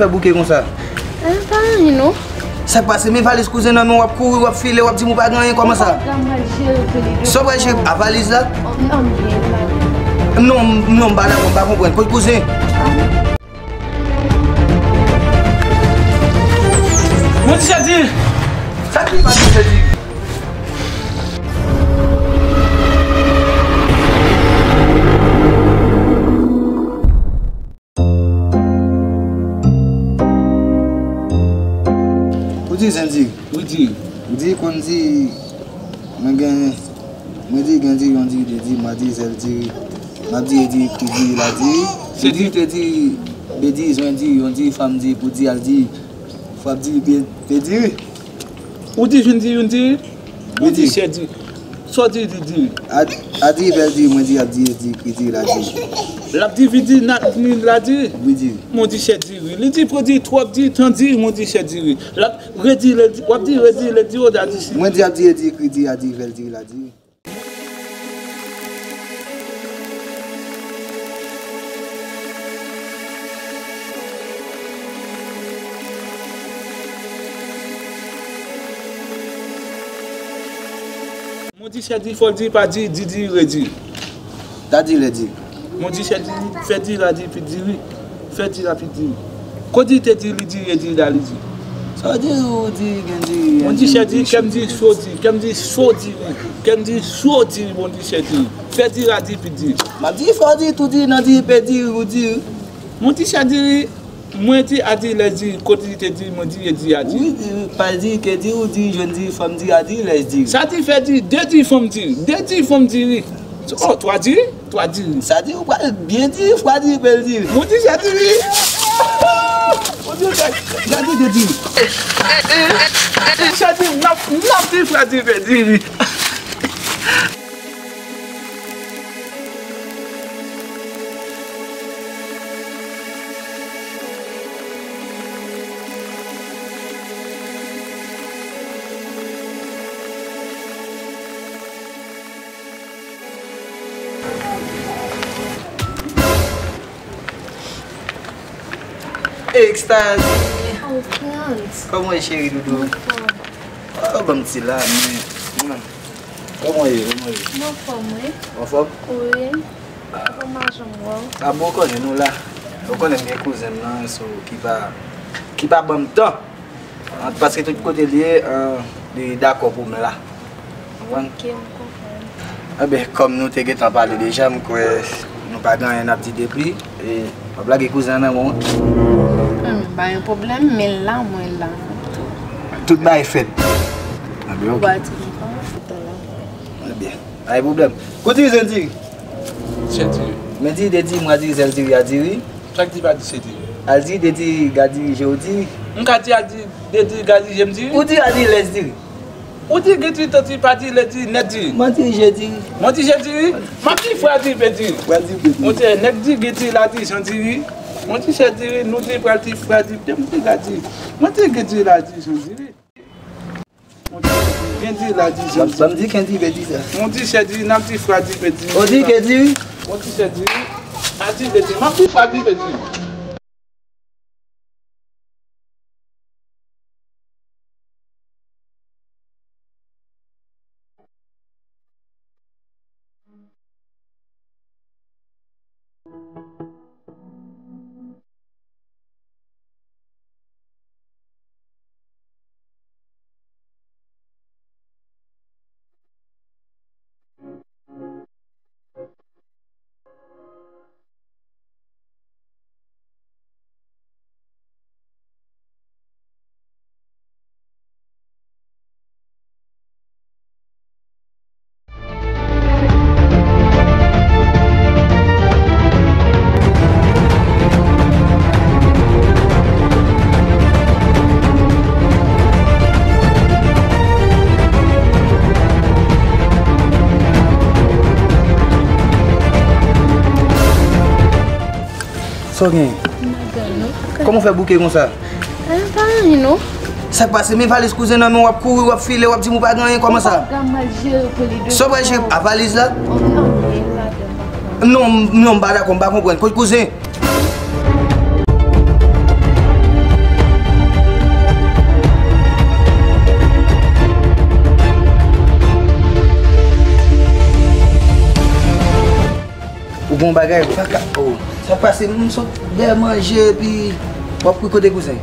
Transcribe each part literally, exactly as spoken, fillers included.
Fè bouke konsa. Eh, pa anyen non. Sa k pase? Men valiz kouzen nan men w, w ap kouri, w ap file, w ap di m ou pa gen anyen, kòman sa? Sa w pral jere pou li? Sa w pral jere? A valiz la? Non, m gen la. Non, m- non, m pa dakò, m pa konprann. Kot kouzen? Mwen di Chèdi! Sa ki pa di Chèdi? Ou di zen diri. Ou di. Ou di konn di, mwen gen, mwen di gen diri, yon diri, de diri, mwen di sèl diri. Mwen di e diri, pi diri, la diri. Se diri, te diri, be diri, zwen diri, yon diri, fanm diri, pou diri, al diri. Fwa diri, pe diri. Ou di jwenn diri, yon diri? Ou di chè diri. Sa w di, di diri. A diri, bèl diri, mwen di ap diri, diri, pi diri, la diri. L ap di vin diri, nat vin la diri. Wi diri. Mwen di chè diri. Li di pwodui twòp diri, tan diri, mwen di chè diri. L ap redi, lè di, w ap di redi, lè di, o da di si. Mwen di ap diri, diri, pi diri, a diri, bèl diri, la diri. Mwen di chè diri, fò l diri, pa diri, di diri, redi. Ta diri, lè diri. Mwen di chè diri, fè diri, la diri, pi diri. Fè diri, la pi diri. Ko diri te diri, li diri, e diri, la li diri. Sa w diri, ou diri, gen diri. Mwen di chè diri, kè m diri, cho diri, kè m diri, cho diri, kè m diri, cho diri, mwen di chè diri. Fè diri, la diri, pi diri. M ap diri, fò w diri, tou diri, nan diri, pe diri, ou diri. Mwen di chè diri, mwen di a diri, lè diri, ko diri te diri, mwen diri, e diri, a diri. Wi, diri, pa diri, ke diri, ou diri, jwenn diri, fanm diri, a diri, lè diri. Sa diri, fè diri, de diri, fanm diri, de diri, fanm diri. O, twa diri? Twa diri. Sa di ou pral byen diri, fwa diri, bèl diri. Mwen di chè diri. Mwen di chè diri, bèl diri. Chè diri, n ap, n ap diri, fwa diri, bèl diri. Ekstaze. Oh, Frantz. Kòman w ye, cheri doudou? Mwen fò. Oh, ban m ti la, men. Kòman w ye? Kòman w ye? Mwen fò, mwen. Ou anfòm? Wi. Kòman jan w ye? A bon, ou konnen nou la. Ou konnen m gen kouzen m nan, so, ki pa, ki pa ban m tan. Paske tout kote l ye, li dakò pou m la. Konprann? Ok, m konprann. Enben, kòm nou te gentan pale deja, m kwè nou pa gen anyen n ap di de plis. E w ap lage kouzen an nan men w. Hmm, pa gen pwoblèm, men la, mwen la. Tout bagay fèt. Enben, ok. Ou pa di m pa, tout a la. Enben, pa gen pwoblèm. Kote zen diri? Zen diri. Men diri, de diri, mwen diri, zèl diri, a diri. Sa k di pa di se diri? Al diri, de diri, ga diri, je w diri. M ka di al diri, de diri, ga diri, je m diri? Ou diri, a diri, lès diri. Ou di gen diri, tan diri, pa diri, lè diri, nèt diri. Mwen diri, je diri. Mwen di je diri. M ap di frè diri, pe diri. Frè diri, pe diri. Mwen di nèg diri, gen diri, la diri, jan diri. Mwen di chè diri, nou diri, pral diri, frè diri, pe m diri, la diri. Mwen di gen diri, la diri, jan diri. Mwen di gen diri, la diri, jan diri. Ban m di gen diri, pe diri sa. Mwen di chè diri, n ap di frè diri, pe diri. Ou di gen diri? Mwen di chè diri, a diri, pe diri. M ap di frè diri, pe diri. Sa w genyen? M pa gen anyen non. Kòman w fè bouke konsa? Eh, pa anyen non. Sa k pase? Men valiz kouzen nan men w, w ap kouri, w ap file, w ap di m ou pa gen anyen, kòman sa? Sa w pral jere pou li de. Sa w pral jere? A valiz la? Non, m pa konprann. Non, m pa dakò, m pa konprann. Kot kouzen? Bagay, ou pa ka, oh, sa pase, m sot dèyè manje, epi w ap kouri kote kouzen?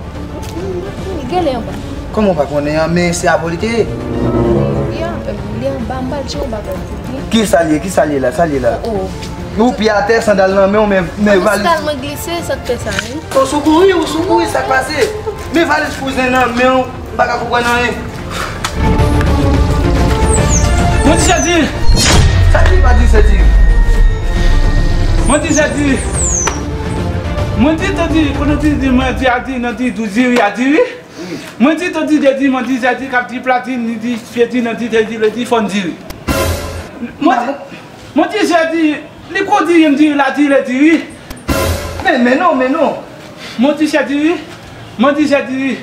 Li gele anba. Kòman w pa konnen an, men se avè w li te ye? Li anba, m pral di yon bagay pou li. Kisa l ye, kisa l ye la, sa l ye la? Oh, oh. Ou pye atè, sandal nan men w, men, men valiz. Sandal mwen glise, sa k fè sa, wi. Ou sou kouri, ou sou kouri, sa k pase? Men valiz kouzen nan men w, m pa ka konprann anyen. Mwen di Sèdi! Sèdi pa di Sèdi. Mwen di Sèdi. Mwen di Tandi, kote di, di, mwen di Adi, nan di, dou diri, a diri. Mwen di Tandi, de di, mwen di Sèdi, k ap di platin, li di Sèdi, nan di Sèdi, li di fòn diri. Mwen di, mwen di Sèdi, li kou diri, m diri, la diri, li diri. Men, men non, men non. Mwen di Sèdi, mwen di Sèdi,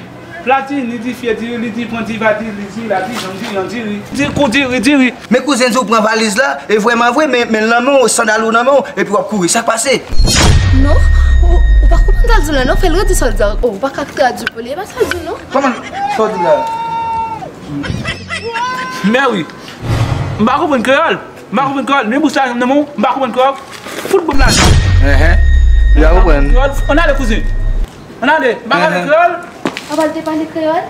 platin, li di fye diri, li di pran diva diri, li di la di, jan diri, an diri. Di kou diri, diri. Men kouzen di w pran valiz la, e vrèman vre, men, men l nan men w, sandal ou nan men w, epi w ap kouri. Sa k pase? Non, ou, ou pa konprann sa l di w la, non, fè l redi sa l di a. Oh, ou pa ka tradui pou li, e pa sa l di w, non. Kòman sa w di la? Mèwi, m pa konprann kreyòl. M pa konprann kreyòl. Men bouch lajan m nan men w, m pa konprann kreyòl. Fout ban m lajan. Enhen. Li pa konprann. Kreyòl, ann ale kouzen. Ann ale, m pa pale kreyòl. Papa, l te pale kreyòl?